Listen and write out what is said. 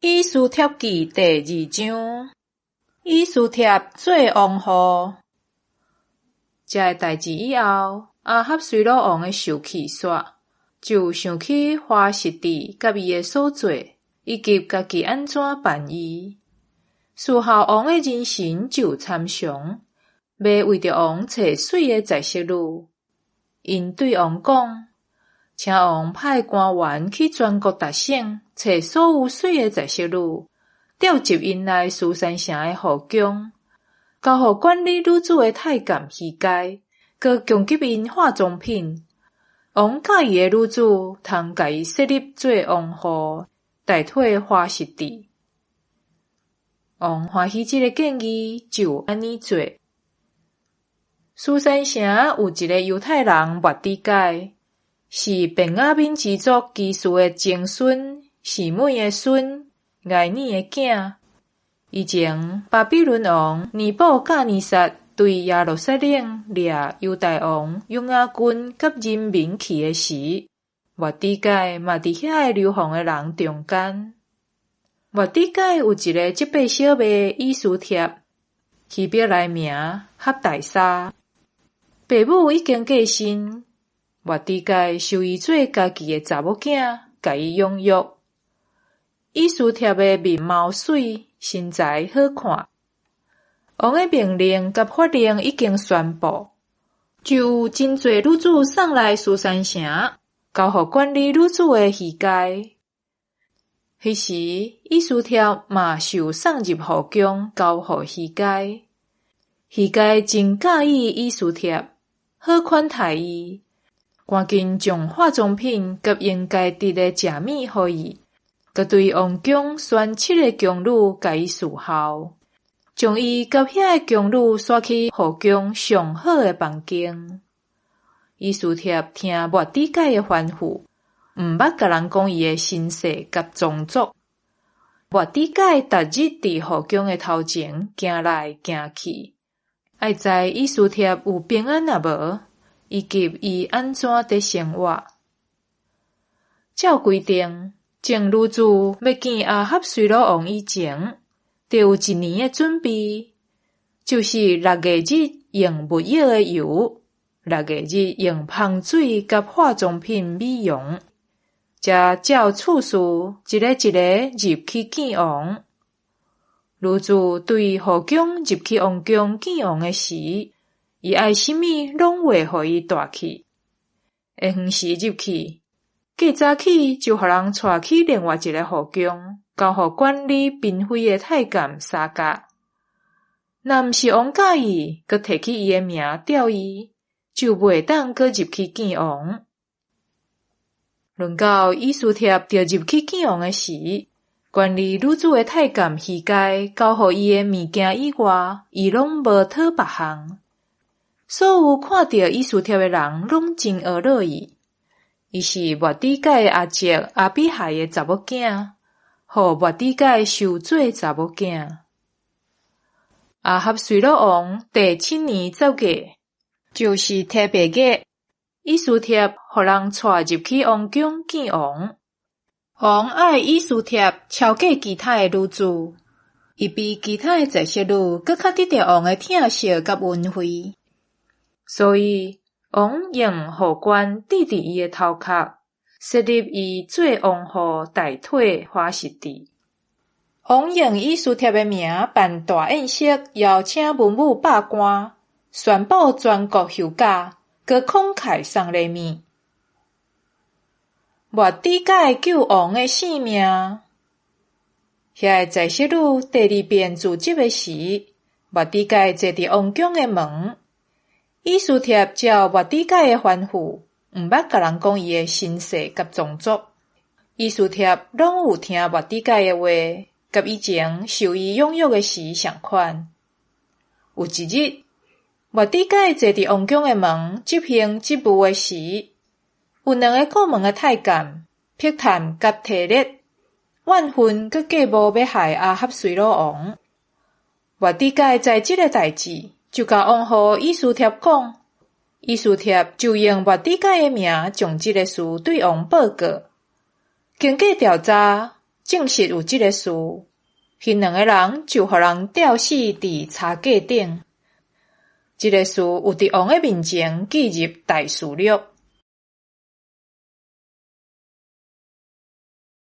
以斯帖記第二章，以斯帖做王后。這个代誌以後，亞哈隨魯王的受氣煞，就想起華實蒂佮伊的所做，以及家己按怎辦伊。事後王的人臣就參詳，欲為著王揣媠的在室女。𪜶對王講：請王派官員去全國達省，揣所有媠的在室女，調集𪜶來書珊城的後宮，交予管理女子的太監希該，閣供給𪜶化妝品。王佮意的女子，通共伊設立做王后，代替華實蒂。王歡喜這个建議，就按呢做。書珊城有一个猶太人末底改，是便雅憫支族基士的曾孫，示每的孫，該隱的囝。以前巴比倫王尼布甲尼撒對耶路撒冷掠猶大王約雅斤佮人民去的時，末底改嘛佇遐个流放的人中間。末底改有一个叔伯小妹以斯帖，希伯來名哈大沙，爸母已經過身，末底改收伊做家己的查某囝，共伊養育。以斯帖的面貌媠，身材好看。王的命令佮法令已經宣布，就有真濟女子送來書珊城，交予管理女子的希該。彼時，以斯帖嘛受送入後宮，交予希該。希該真佮意以斯帖，好款待伊，趕緊將化妝品佮應該得的食物予伊，閣對王宮選七个宮女共伊侍候，將伊佮遐个宮女徙去後宮上好的房間。以斯帖聽末底改的吩咐，毋捌共人講伊的身世佮宗族。末底改逐日佇後宮的頭前行來行去，愛知以斯帖有平安抑無，以及伊按怎佇生活。照規定，眾女子欲見亞哈隨魯王以前，著有一年的準備，就是六月日用沒藥的油，六月日用芳水佮化妝品美容，才照次序一个一个入去見王。女子對後宮入去王宮見王的時，伊愛啥物攏會予伊帶去。下昏時入去，過早起就予人帶去另外一个後宮，交予管理嬪妃的太監撒甲。若毋是王佮意，閣提起伊的名調伊，就袂當閣入去見王。輪到以斯帖著入去見王的時，管理女子的太監希該交予伊的物件以外，伊攏無討別項。所有看著以斯帖的人攏真呵咾伊。伊是末底改的阿叔阿比海的查某囝，予末底改收做查某囝。亞哈隨魯王第七年十月，就是提伯月，以斯帖予人帶入去王宮見王。王愛以斯帖超過其他的女子，伊比其他的在室女閣較得著王的疼惜佮恩惠，所以王用皇冠戴佇伊的頭殼，設立伊做王后，代替華實蒂。王用以斯帖的名辦大宴席，邀請文武百官，宣布全國休假，閣慷慨送禮物。末底改救王的性命。遐个在室女第二遍辭職的時，末底改坐佇王宮的門。以斯帖照末底改的吩咐，毋捌共人講伊的身世佮宗族。以斯帖攏有聽末底改的話，佮以前受伊養育的時仝款。有一日，末底改坐佇王宮的門執行職務的時，有兩个顧門的太監，碧探佮提列，怨恨閣計謀欲害亞哈隨魯王。末底改知這个代誌，就共王后以斯帖講。以斯帖就用末底改的名，將這个事對王報告。經過調查，證實有這个事，彼兩个人就予人吊死佇柴架頂。這个事有佇王的面前記入大事錄。